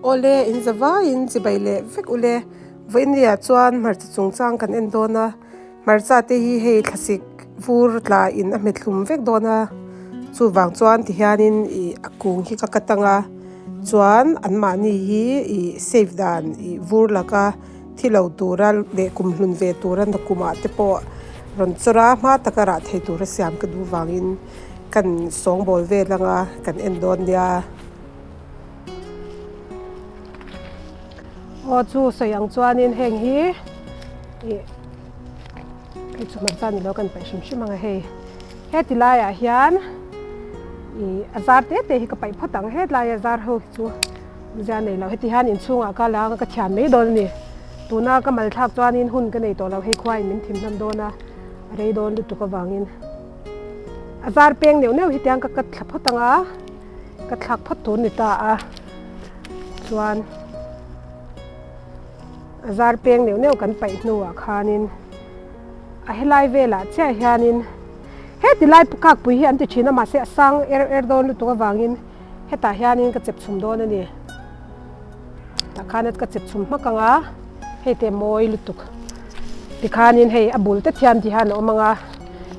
Awle, in za vaiin chibai leh vek ule. Vawinia chuan hmarcha chungchang kan en dawn a, hmarcha te hi hei thlasik vur tla in a hmet hlum vek dawn a, chuvang chuan tihianin ih a kung hi ka cut ang a, chuan anmahni hi ih save dan ih vur laka thi lo tura leh kum hlun ve tura nakumah te pawh rawn chawr a, hma taka rah thei tura siam ka duh vangin kan sawngbawl vel anga kan en dawn nia. Aw chu sawi ang chuanin heng hi ih hei chu hmarcha ni lo kan paih hrim hrim ang a hei heti laiah hian ih a zar te te hi ka paih phawt ang hetlai a zar ho hi chu zia nei lo heti hian inchhungah ka la anga ka thian mai dawn a ni tuna ka mal thlak chuanin hun ka nei tawh lo hei khuain min thim hman dawn a a rei dawn lutuk avangin a zar peng neuh neuh hi tiang ka cut thla phawt ang a. Ka thlak phawt tur ni ta a, chuan a zar peng neuh neuh kan paih hnuah khanin a helai velah chiah hianin heti lai kakpui hi an ti thin a mahse a sang er er dawn lutuk avangin hetah hianin ka chep chhum dawn a ni. Tah khan ka chep chhum hmak ang a, hei te mawi lutuk tikhanin hei a bul te thian ti hian a awm ang a,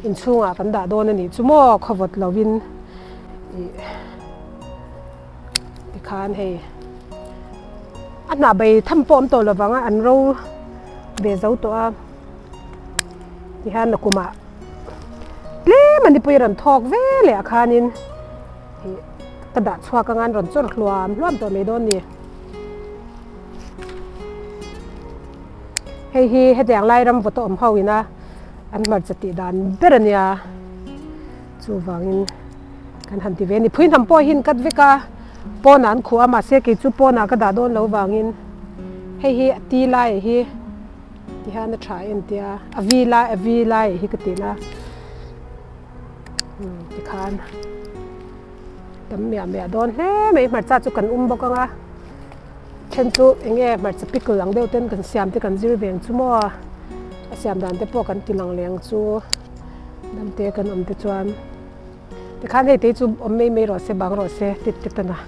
inchhungah kan dah dawn a nih chu maw khawvawt lovin. Ih tikhan hei a hnah bei tham pawh awm tawh lovang a an ro ve zo tawh a tihian nakumah tlem a nipui rawn thawk ve leh ah khanin ih ka dah chhuak anga an rawn chawr hluam hluam tawh mai dawn a ni. Hei hi hetiang lai ram vawt a awm ho ina an hmarcha tih dan ber a nia. Chuvangin kan han ti ve a ni. Phui hnam pawh hi an cut vek a, pawnah an khuh a, mahse kei chu pawnah ka dah dawn lo vangin hei hi a ti laiah hi tihian a tha em tia a vi lai a vi laiah hi ka ti na umm tikhan tam miah miah dawn hle mai hmarcha chu kan um bawk ang a then chu eng nge hmarcha pickle ang deuh ten kan siam te kan zir ve ang chu maw a siam dan te pawh kan ti lang leh ang chu. Damte kan awm te chuan tikhan hei te chu awm mai mai rawh se bang rawh se tit te tan a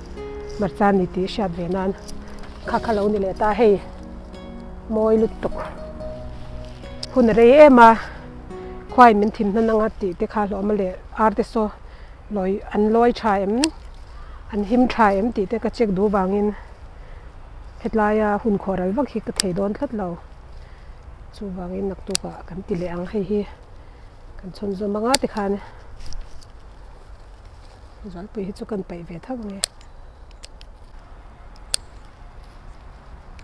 hmarcha ni tih hriat ve nan kha kha lo ni leh ta hei mawi lutuk hun a rei em a khuai min thim hnan anga tih te kha hlawm a leh ar te saw lawi an lawi tha em an him tha em tih te ka check duh vangin hetlai a hun khawh ral vak hi ka thei dawn tlat lo. Chuvangin naktukah kan ti leh ang hei hi kan chhawn zawm anga tikhan zualpui hi chu kan paih ve tho ang e.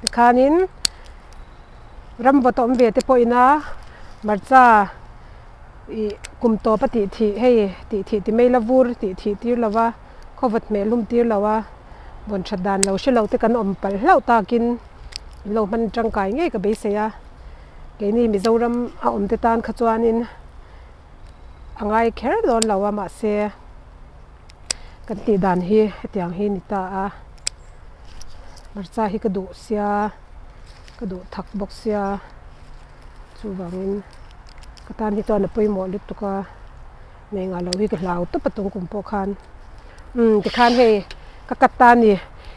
Tikhanin ram vawt a awm ve te pawhin a hmarcha ih kum tawp a tih thih hei tih thih ti mai la vur tih thih tir lo va khawvawt hmeh hlum tir lo a vawn that dan lo hre lo te kan awm palh hlauh takin. In lo hman tangkai ngei ka beisei a, keini Mizoram a awm te tan kha chuanin a ngai kher dawn lo a mahse kan tih dan hi hetiang hi ni ta a, hmarcha hi ka duh sia ka duh thak bawk sia chuvangin ka tan hi chuan a pawimawh lutuk a, nei ngah loh hi ka hlau tawp a tungkum pawh khan. Umm tikhan hei ka cut ta a ni.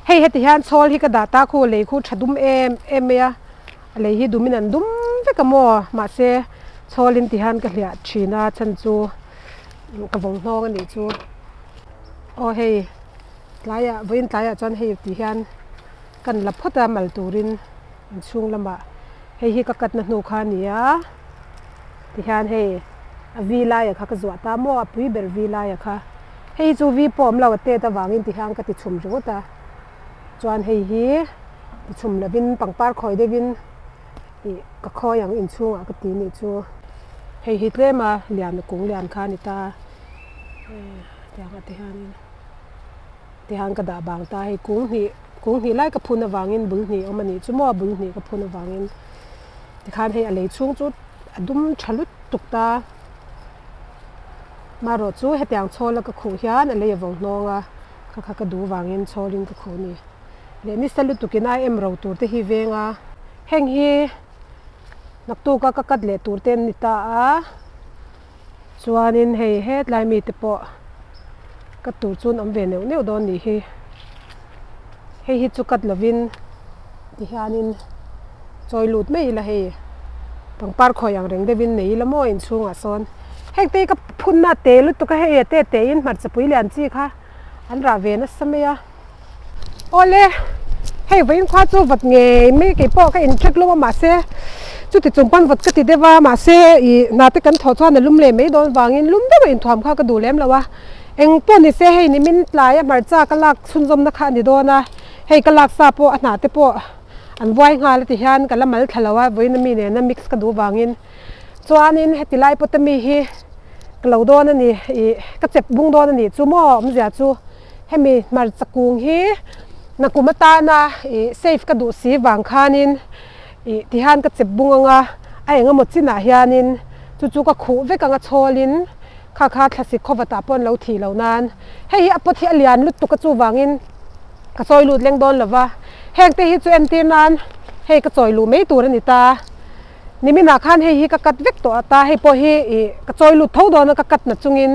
Hei heti hian chhawl hi ka dah ta khu lei khu tha dum em em mai a, a lei hi dumin an dum vek a maw mahse chhawlin ti hian ka hliah thin a chhan chu ka vawng hnawng a nih chu. Aw hei tlaiah vawiin tlaiah chuan hei ti hian kan la phawt a mal turin inchhung lamah hei hi ka cut na hnu kha a ni a tihian hei a vi laia kha ka zuah ta maw a pui ber vi laia kha. Hei hi chu vi pawh awm lo a tet avangin ti hian ka ti chhum ringawt a, chuan hei hi ti chhum lovin pangpar khawi deuhin ih ka khawi ang inchhungah ka ti nih chu. Hei hi tlem a lian kung lian kha a ni ta tiang ah te hianin ti hian ka dah bang ta hei kung hnih kung hnih lai ka phun avangin bul hnih awm a nih chu maw bul hnih ka phun avangin tikhan hei a lei chhung chu a dum tha lutuk ta. Marawh chu hetiang chhawla ka khuh hian a lei a vawng hnawng a, kha kha ka duh vangin chhawlin ka khuh a ni. Leh nisa lutukin a em ro tur te hi veng a, heng hi naktuka ka cut leh tur te an ni ta a, chuanin hei hetlai mite pawh cut tur chu an awm ve neuh neuh dawn nih hi. Hei hi chu cut lovin tihianin chawi lut mai ila hei pangpar khawi ang reng deuhin nei ila maw inchhungah sawn heng te hi ka phunna a te lutuk a hei a te te in hmarcha pui lian chi kha an rah ve nasa mai a. Awle hei vawiin khua chu vawt ngei mai keipawh ka incheck lawm a mahse chuti chung pawn vawt ka ti deuh a mahse ih hna te kan thawh chuan a lum leh mai dawn vangin lum deuh a inthuam kha ka duh lem lo a eng pawh ni se hei nimin tlai a hmarcha ka lak chhunzawmna kha a ni dawn a hei ka lak sa pawh a hnah te pawh an vuai nghal a ti hian ka la mal thla lo a vawiin ami nena mix ka duh vangin chuanin heti lai pawt ami hi ka lo dawn a ni ih ka chep bung dawn a nih chu maw awmzia chu. Hemi hmarcha kung hi nakum atana ih safe ka duh si vang khanin ih tihian ka chep bung anga a eng emaw chinah hianin chu chu ka khuh vek anga chhawlin kha kha thlasik khawvatah pawh an lo thih loh nan hei hi a pawt hi a lian lutuk a chuvangin ka chawi lut leng dawn lova heng te hi chu entir nan hei ka chawi luh mai tur a ni ta. Niminah khan hei hi ka cut vek tawh a ta, hei pawh hi ih ka chawi lut tho dawn a ka cut na chungin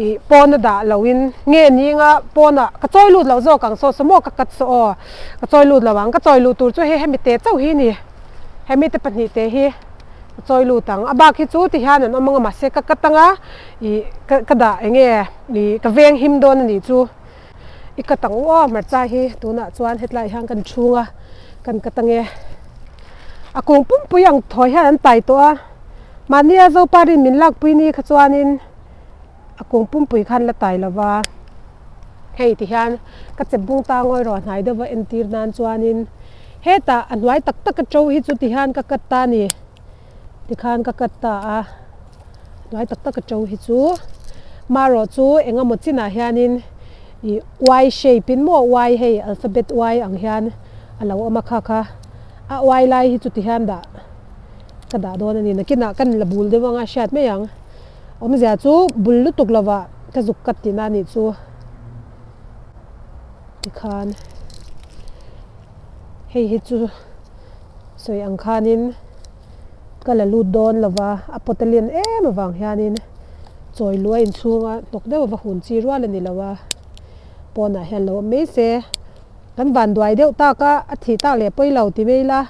ih pawn a dah lo in nge ninga pawnah ka chawi lut loh zawk ang saw saw maw ka cut saw aw ka chawi lut lo ang, ka chawi luh tur chu hei hemi te chauh hi a ni, hemi te pahnih te hi ka chawi lut ang, a bak hi chu ti hian an awm anga mahse ka cut anga ih ka ka dah eng nge ih ka veng him dawn a nih chu i cut ang u aw hmarcha hi tunah chuan hetlai hian kan chhung a kan cut ange. A kung pumpui ang thawi hian an tai tawh a, mahnia Zoparin min lakpui ni kha chuanin a kung pumpui khan la tai lo va, hei ti hian ka chep bung ta ngawi rawh hnai deuh va entir nan chuanin hetah a hnuai tak tak a to hi chu ti hian ka cut ta a ni, tikhan ka cut ta a, hnuai tak tak a to hi chu marawh chu eng emaw chinah hianin ih Y shape in maw Y hei alphabet Y ang hian a lo awm a kha kha. A uai lai hi chuti hian dah ka dah dawn a ni. Nakinah kan la bul deuh anga hriat mai ang. Awmzia chu bul lutuk lovah ka zuk kat tihna a nih chu. Tikhan hei hi chu sawi ang khanin ka la lut dawn lova a pawt a lian em avang hianin chawi luai inchhunga hnawk deuh ava hun chi rual a ni lo a, pawnah hian lo awm mai se. Kan van duai deuh tak a, a thih tak leh pawi lo ti mai ila,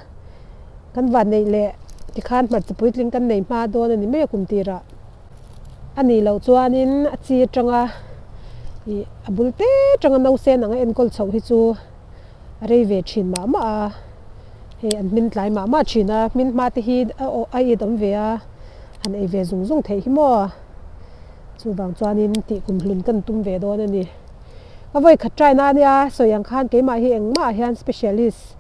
kan van neih leh tikhan hmarcha puitling kan nei hma dawn a ni mai a kum tirah. A nih loh chuanin a chi atanga ih a bul te atanga nausen anga enkawl chhoh hi chu a rei ve thin mah mah a, hei an hmin tlai mah mah thin a, hmin hma te hi a aw a it awm ve a, han ei ve zung zung theih hi maw. Chuvang chuanin tih kumhlun kan tum ve dawn a ni. Ka vawi khat try na ania, sawi ang khan keimah hi engmah ah hian specialist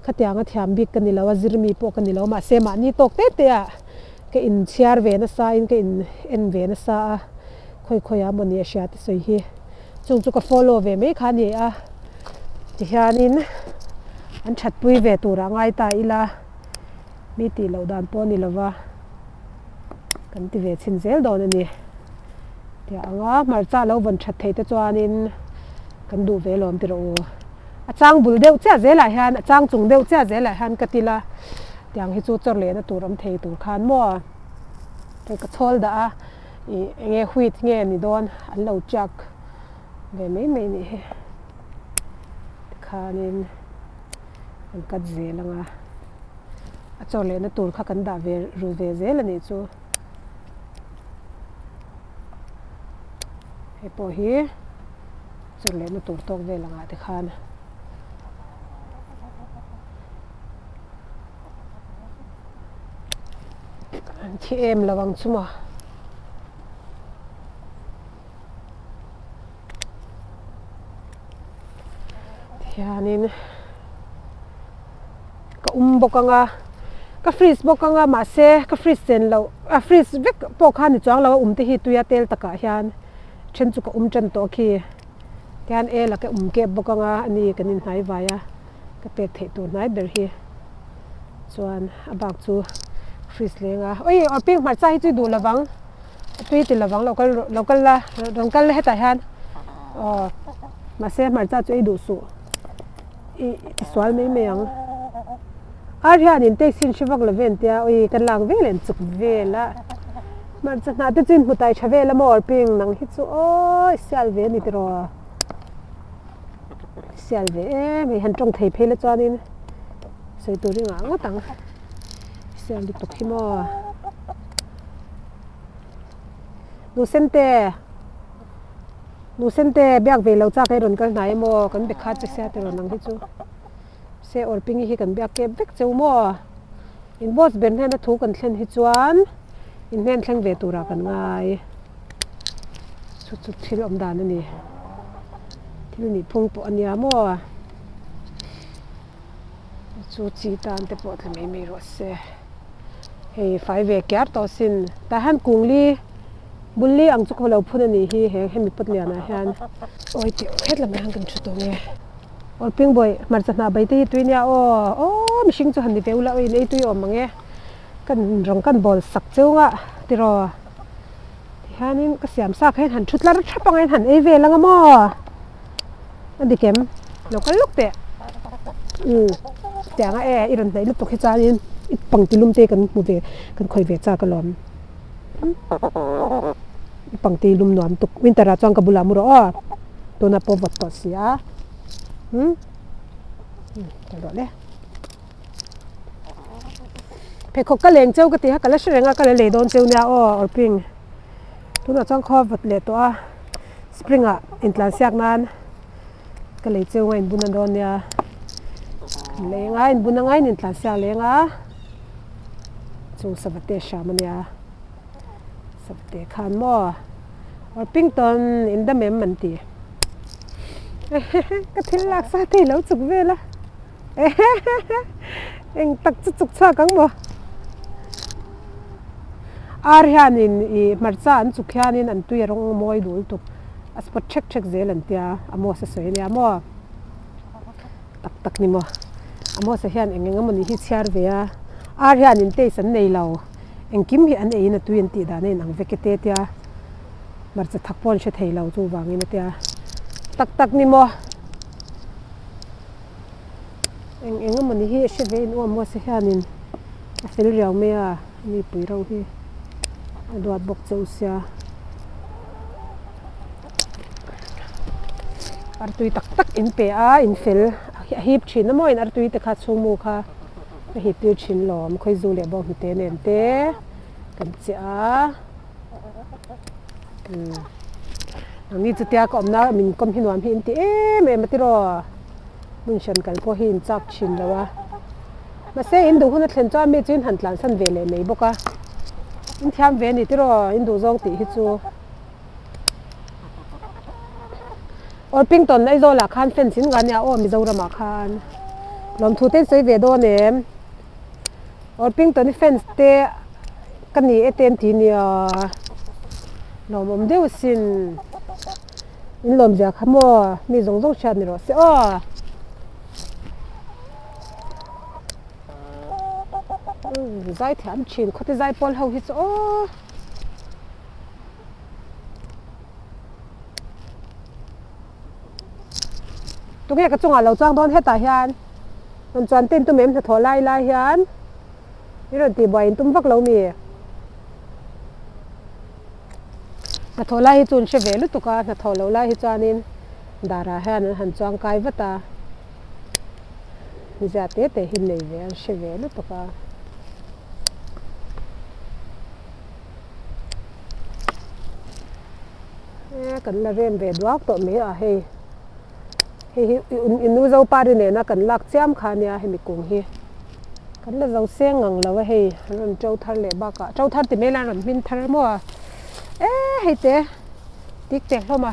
khatianga thiam bik ka ni lo a, zirmi pawh ka ni lo mahse mahni tawk te te ah ka in chhiar ve nasa in ka in en ve nasa a, khawi khawi ah mawni a hria te sawi hi chung chu ka follow ve mai kha a ni a, tihianin an that pui ve turah ngai ta ila mi tih loh dan pawh a ni lova kan ti ve chhin zel dawn a ni. Tiah anga hmarcha lo vawn that thei te chuanin kan duh ve lawm ti rawh u. A chang bul deuh chiah zelah hian a chang chung deuh chiah zelah hian ka til a, tiang hi chu chawr lehna tur awm thei tur khan maw hei ka chhawl dah a ih eng nge wheat nge ni dawn an lo tiak ve mai mai nih hi tikhanin kan cut zel anga a chawr lehna tur kha kan dah ve ru ve zel a nih chu. Hei pawh hi chawr lehna tur tawk vel angah te khan an thi em lo ang chu maw. Tihianin ka um bawk ang a, ka freeze bawk ang a mahse ka freeze chen loh a freeze vek pawh kha ni chuang lo a um te hi tuia tel takah hian then chu ka um tan tawh khi tihian el a ka um kep bawk ang a ani kan inhnai vai a ka pek theih tur hnai ber hi chuan a bak chu freeze leng a ui awrping hmarcha hi chu i duh lovang a tui ti lovang lo kal lo kal la rawn kal la hetah hian aw mahse hmarcha chu ei duh suh. I ti sual mai mai ang. Ar hian in taste hi an hre vak lo ve an tia ui ka lak vel an chuk vel a. Hmarcha hnah te chu in hmu tai tha vel a maw or ping nang hi chu awi sial ve a ni tiraw. Sial ve em hei han tawng thei phei la chuanin sawi tur i ngah ngawt ang sial lutuk hi maw nu sente nu sente biak ve lo chak hei rawn kal hnai emaw kan be khat che sia tiraw nang hi chu se awr pingi hi kan biak kep vek cheu maw in boss ber hnena thu kan thlen hi chuan in hnen thleng ve turah kan ngai. Chu chu thil awm dan a ni. Thil nih phung pawh a nia maw? Chu chi tan te pawh tla mai mai rawh se. Hei fai ve kiar tawh sin. Tah hian kung li bul li ang chu ka lo phun a nih hi he hemi pawt lianah hian. Awi tih het lamah hian kan thu tawh nge. Aw Pingbawi hmarcha hnah bai te hi tui nia aw. Aw mihring chu han ni ve ula aw in ei tui awm ang e. Kan rawng kan bawl sak cheu nga tiraw. Tihianin ka siam sa kha hian han thu tlar thap ang a han ei vel ang a maw a dik em lo kal lawk teh umm tiang a e i rawn hnaih lutuk hi chuanin i pangti lum te kan hmu ve kan khawih ve chak alawm i pangti lum nuam tuk winter ah chuan ka bulah mu rawh aw tuna pawh vawt tawh si a umm kal rawh le. Pheikhawk ka leng cheu ka ti a ka la hre reng a ka la lei dawn cheu nia aw awrping tunah chuan khaw vawt leh tawh a spring ah intlan siak nan ka lei cheu a inbun a dawn nia leng a inbun anga in intlan siak leng a chung savate hram a nia savate khan maw awrping tawn in dam em an ti ka thil lak sa te i lo chuk vel a. Eng tak chu chuk chhuak ang maw? Ar hianin ih hmarcha an chuk hianin an tui a rawng mawi dul tuk a spot thek thek zel an tia Amos a sawi ania maw? Tak tak ni maw? Amos a hian eng eng emawni hi chhiar ve a, ar hianin taste an nei lo, engkim hi an eiin a tui an tih dan a inang vek e te tia hmarcha thak pawh an hre thei lo chuvangin a tia tak tak ni maw? Eng eng emawni hi a hre ve in uam uasa hianin a fel riau mai a mi pui ro hi a duat bawk cheu sia artui tak tak in pe a in fel a hip thin a maw in artui te kha chhungmu kha a hip tir thin lawm khawizu leh bawng hnute nen te kan chiah a. Nangni chutia ka awmna min kawm hi nuam hi in ti em em a tiraw hmun hran kal pawh hi in chak thin lo a mahse in duh hun a thlen chuan mi chu in han tlansan ve leh mai bawk a in thiam ve a ni tiraw in duh zawng tih hi chu Orpington Aizawl ah khan fence in nga nia aw Mizoram ah khan lawmthu te in sawi ve dawn em. Orpington i fans te ka ni e te an ti nia lawmawm deuh sin in lawm zia kha maw mi zawng zawng hriat ni rawh se aw zai thiam thin khawte zai pawl ho hi chu aw. Tunge ka chungah lo chuang dawn hetah hian rawn chuan ten tum em hnathawh lai lai hian i rawn tih buai in tum vak lo mi? Hnathawh lai hi chu an hre ve lutuk a, hnathawh loh lai hi chuanin darah hian an han chuang kai vat a, zia te te hi nei ve an hre ve lutuk a. E kan la rem ve duak tawh mai a hei hei hi i nu zopari nena kan lak chiam kha ania hemi kung hi kan la zo seng ngang lo a hei an rawn to thar leh bakah to thar ti mai la an rawn hmin thar maw a e hei te tik teh hlawm a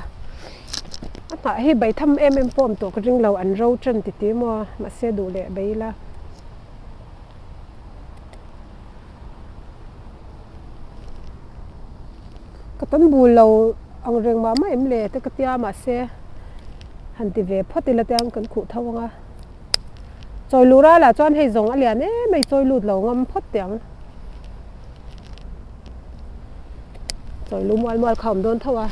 a hnah hi bai tham em em pawh awm tawh ka ring lo an ro tan ti ti maw mahse duh leh bei ila. Ka tam bul lo ang reng mah mah em le te ka tia mahse han ti ve phawt ila te ang kan khuh tho ang a chawi luh ral ah chuan hei zawng a lian em mai chawi lut lo ngam phawt teh ang chawi lu mual mual kha a awm dawn tho a.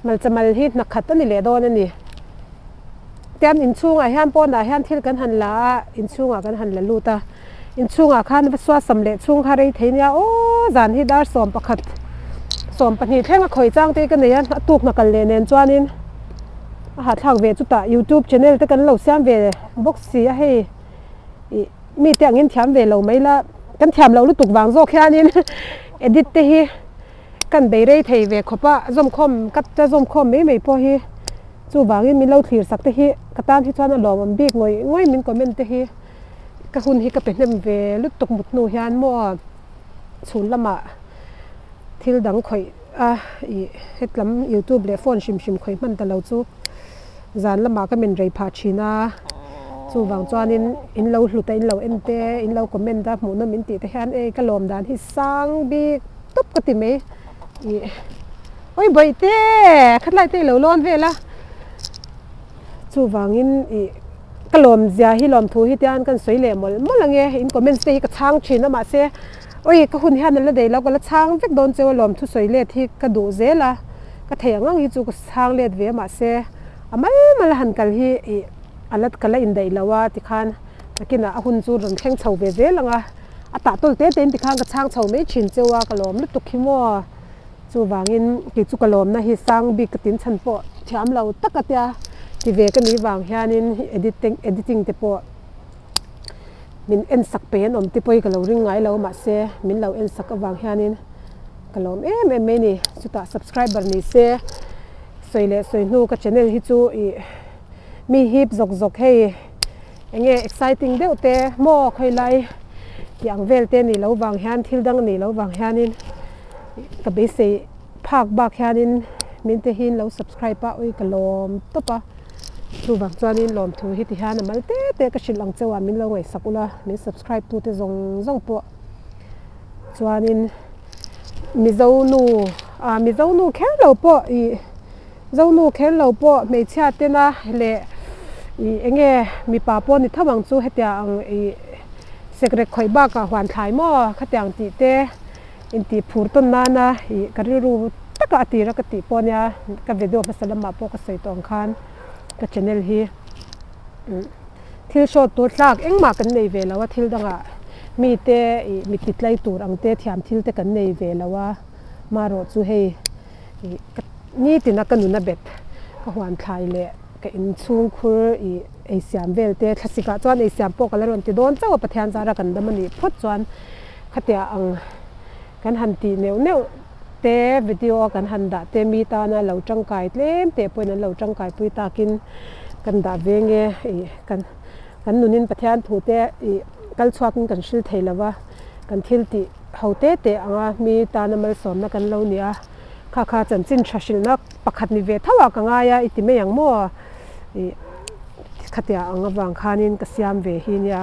Malchamal hi hna khat a ni leh dawn a ni. Tian inchhungah hian pawnah hian thil kan han la a, inchhungah kan han la lut a. Inchhungah khan va suasam leh chhung kha rei thei nia aw zan hi dar 11, Sawmpahnih thleng a khawi chang te hi ka nei a, a tuk hna kal leh nen chuanin a hahthlak ve chutah youtube channel te kan lo siam ve bawk si a hei ih mite angin thiam ve lo mai la kan thiam loh lutuk vang zawk hianin edit te hi kan bei rei thei ve khawp a zawmkhawm ka ta zawmkhawm mai mai pawh hi chuvangin min lo thlir sak te hi ka tan hi chuan a lawmawm bik ngawih ngawih min comment te hi ka hun hi ka pe hnem ve lutuk mut hnu hian maw chhun lamah. Thil dang khawih a ih hetlam youtube leh phone hrim hrim khawih hman ta lo chu zan lamah ka min rei phah thin a, chuvang chuanin in lo hlut a in lo en te in lo comment a hmuhnawm in tih te hian ei ka lawm dan hi sang bik tawp ka ti mai ih awi bawihte khatlai te i lo lawn vel a chuvangin ih ka lawm zia hi lawmthu hi tian kan sawi leh mawlh mawlh ang e in comments te hi ka chhang thin a mahse. Awi, ka hun hian a la dei lo, ka la chhang vek dawn cheu alawm, thusawi let hi ka duh zel a, ka thei ang ang hi chu ka chhang let ve a mahse a mal mal a han kal hi ih a la ka la indaih lo a tikhan nakinah a hun chu rawn thleng chho ve zel ang a, a tah tawl te te in tikhan ka chhang chho mai thin cheu a, ka lawm lutuk hi maw, chuvangin kei chu ka lawmna hi sang bik ka tin chhan pawh thiam lo tak a tia ti ve ka nih vang hianin editing te pawh. Min en sak pei an awm te pawh hi ka lo ring ngai lo mahse min lo en sak avang hianin ka lawm em em mai a ni. Chutah subscriber ni se sawi leh sawi hnu ka channel hi chu ih mi hip zawk zawk hei eng nge exciting deuh te maw khawi lai tih ang vel te nih loh vang hian thil dang nih loh vang hianin ka beisei phak bak hianin min te hi in lo subscribe a ui ka lawm tawp a. Chuvang chuanin lawmthu hi ti hian a mal te te ka hrilh ang cheu a, min lo ngaihsak ula, min subscribe tute zawng zawng pawh chuanin Mizo nu ah Mizo nu kher lo pawh ih Zo nu kher lo pawh hmeichhia tena leh ih eng nge mipa pawh ni tho ang chu hetiang ang ih sekrek khawih bakah huan thlai maw khatiang tih te intih phur tawn nana ih ka rilru taka a tira ka tih pawh ania ka video hmasa lamah pawh ka sawi tawh ang khan ka channel hi thil hrawt tur tlak engmah kan nei ve lo a thil dangah mite ih mi ti tlai tur ang te thiam thil te kan nei ve lo a marawh chu hei ih ka nitin a ka nun a bet ka huan thlai leh ka inchhung khur ih ei siam vel te thlasik ah chuan ei siam pawh ka la rawn ti dawn chauh a Pathian zara kan dam a nih phawt chuan Khatia ang kan han tih neuh neuh te video a kan han dah te mi tana lo tangkai tlem teh pawhin an lo tangkai pui takin kan dah ve nge ih kan kan nunin Pathian thu te ih kal chhuakin kan hril thei lo va kan thil tih ho te te anga mi tana malsawmna kan lo nia kha kha chanchin tha hrilhna pakhat ni ve tho ah ka ngai a i ti mai ang maw ih khatia ang avang khanin ka siam ve hi nia.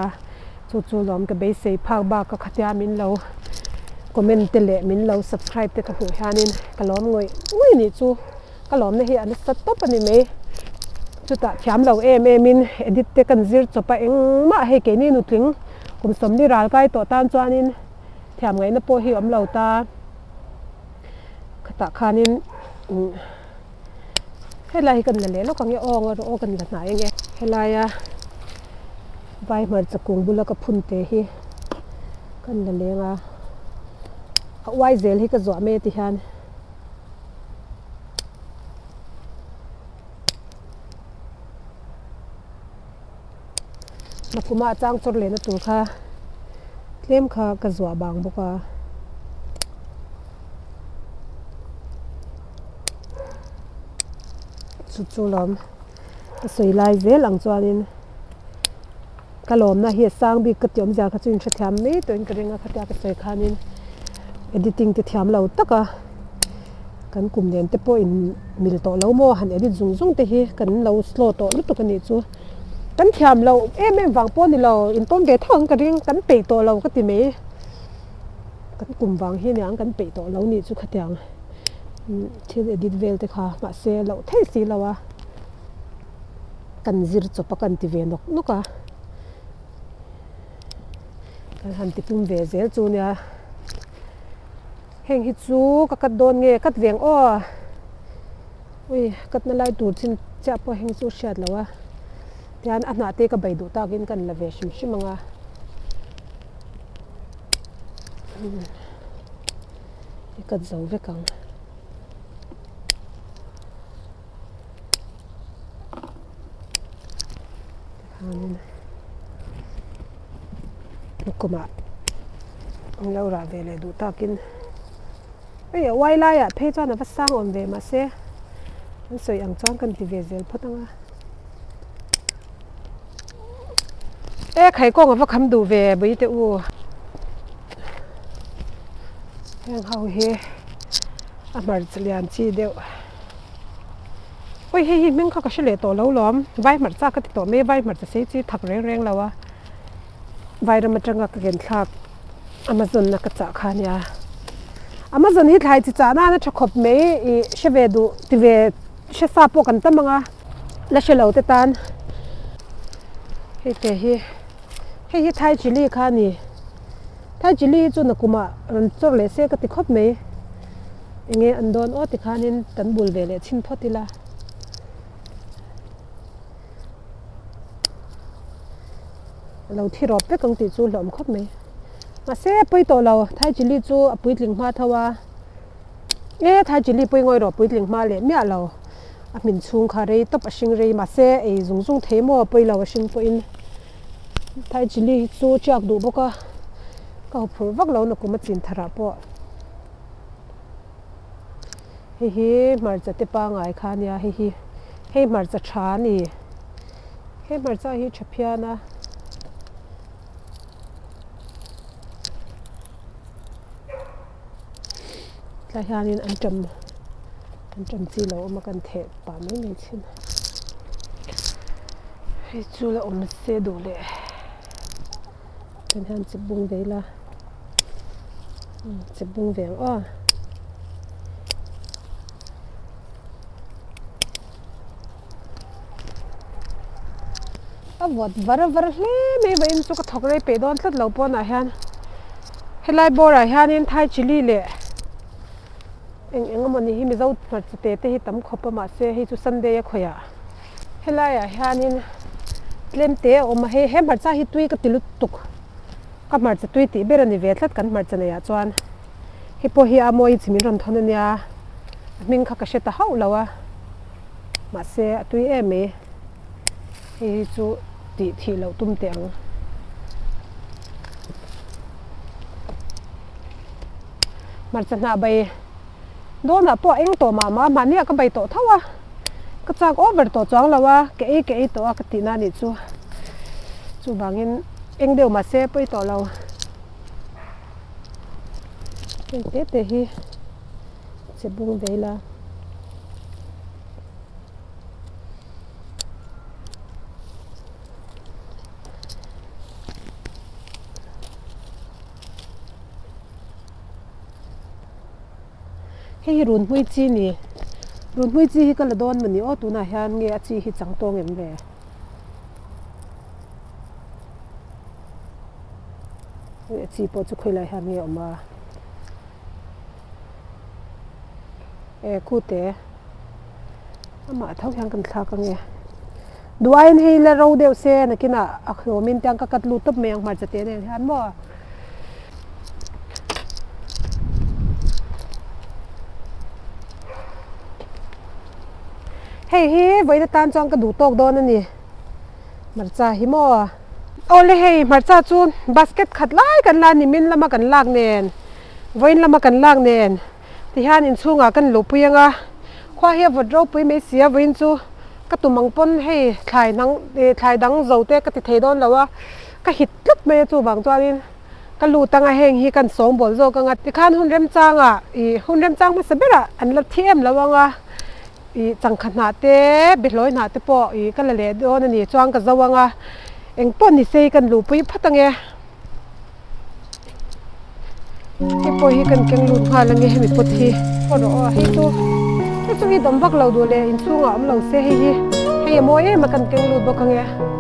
Chu chu lawm ka beisei phak bak a khatia min lo comment te leh min lo subscribe te ka hmuh hianin ka lawm ngawih ngawih nih chu ka lawmna hi a nasa tawp a ni mai. Chutah thiam lo em em in edit te kan zir chawp a engmah hei keini nutling kum sawmli ral kai tawh tan chuanin thiam ngaihna pawh hi awm lo ta khatah khanin Helai hi kan la leh lawk ang e aw ngaw rawh aw kan la hnai ang e. Helaia vai hmarcha kung bula ka phun te hi kan la leng a, a uai zel hi ka zuah mai a ti hian. Makuma a chang chawr lehna tur kha tlem kha ka zuah bang bawk a. Chu chu lawm ka sawi lai zel ang chuanin ka lawmna hi a sang bik ka tih awmzia kha chu in hrethiam mai tawhin ka ring a khatia ka sawi khanin editing te thiam lo tak a kan kum nen te pawh in mil tawh lo maw han edit zung zung te hi kan lo slow tawh lutuk a nih chu kan thiam loh em em vang pawh a ni lo in pawm ve tho ang ka ring kan peih tawh lo ka ti mai. Kan kum vang hi aniang kan peih tawh lo nih chu khatiang thil edit vel te kha mahse loh theih si lo a kan zir chawp a kan ti ve nawk nawk a kan han ti pum ve zel chu nia heng hi chu ka cut dawn nge cut veng aw ui cut na lai tur chin chiah pawh heng chu hriat loh a tihian a hnah te ka bei duh takin kan la ve hrim hrim ang a. I cut zo vek ang. Khanin kumah an lo rah ve leh duh takin hei a uai laiah phei chuan a va sang awm ve mahse an sawi ang chuan kan ti ve zel phawt ang a e khaikawng a va kham duh ve bui teh u heng ho hi a hmarcha lian chi deuh. Oi hei hi hming kha ka hre leh tawh lo lawm, vai hmarcha ka ti tawh mai a, vai hmarcha sei chi thak reng reng lo a, vai ram atanga ka ken thlak Amazon a ka chah kha ania. Amazon hi thlai chi chah nan a tha khawp mai ih hre ve duh ti ve hre sa pawh kan tam ang a, la hre lo te tan hei te hi hei hi thai chilli kha a ni, thai chilli hi chu nakumah rawn chawr leh se ka ti khawp mai. Enge an dawn aw tikhanin kan bul ve leh chhin phawt ila. A lo thi rawp vek ang tih chu hlawm khawp mai. Mahse a pawi tawh lo, Thai chilli chu a puitling hma tho a. E Thai chilli pawi ngawi rawh puitling hma leh miah lo. A hmin chhung kha rei tawp a hring rei mahse ei zung zung thei maw a pawi lo a hring pawhin. Thai chilli hi chu chiak duh bawk a, ka huphurh vak lo nakum a chin tharah pawh. Hei hi hmarcha te pangai kha a nia hei hi hei hmarcha tha a ni he hmarcha hi tha phian a. Tlai hianin an ṭam an ṭam chi lo awm a kan theh pah mai mai thin hei chu la awm se duh leh. Tan hian chip bung ve ila chip bung ve ang aw. A vawt var var hle mai vawiin chu ka thawk rei peih dawn tlat lo pawnah hian helai bawrah hianin thai chilli leh eng eng emawni hi mizo hmarcha te te hi tam khawp a mahse hei chu sunday a khawih ah. Helaiah hianin tlem te a awm a, hei he hmarcha hi tui ka ti lutuk, ka hmarcha tui tih ber a ni ve tlat kan hmarcha neiah chuan hei pawh hi a mawi chi min rawn thawn a nia, a hming kha ka hre ta hauh lo a, mahse a tui em mai, hei hi chu tih thih loh tum teh ang. Hmarcha hnah bai dawnah pawh a eng tawh mah mah a, mahniah ka bai tawh tho a. Ka chak over tawh chuang lo a, ka ei ka ei tawh a ka tihna a nih chu. Chuvangin eng deuh mahse pawi tawh lo. Heng te te hi che bung ve ila. Hei hi runhmui chi ni. Runhmui chi hi ka la dawn mawni aw tunah hian nge a chi hi chang tawng em le? Hei a chi pawh chu khawilai hian nge a awm a? E khute amah tho hian kan thlak ange. Duh aiin hei la ro deuh se nakinah a hlawmin te ang ka kat lut tawp mai ang hmarcha te nen hian maw. Hei hi vawiin atan chuan ka duh tawk dawn a ni hmarcha hi maw. Awle hei hmarcha chu basket khat lai kan la ni min lama kan lak nen vawiin lama kan lak nen tihian inchhungah kan luhpui ang a khua hi a vawt ropui mai si a vawiin chu ka tum ang pawn hei thlai hnang thlai dang zo te ka ti thei dawn lo a ka hit tlat mai a chuvang chuanin. Ka lut anga heng hi kan sawngbawl zawk anga tikhan hun remchangah ih hun remchang hmasa berah an la thi em lo anga ih changkha hnah te behlawi hnah te pawh ih ka la leh dawn a ni chuan ka zo anga engpawh ni se hi kan luhpui phawt ange hei pawh hi kan keng lut nghal ange hemi pot hi aw rawh aw hei chu hei chu hi dawm vak lo duh leh inchhungah awm lo se hei hi hei a mawi em a kan keng lut bawk ange.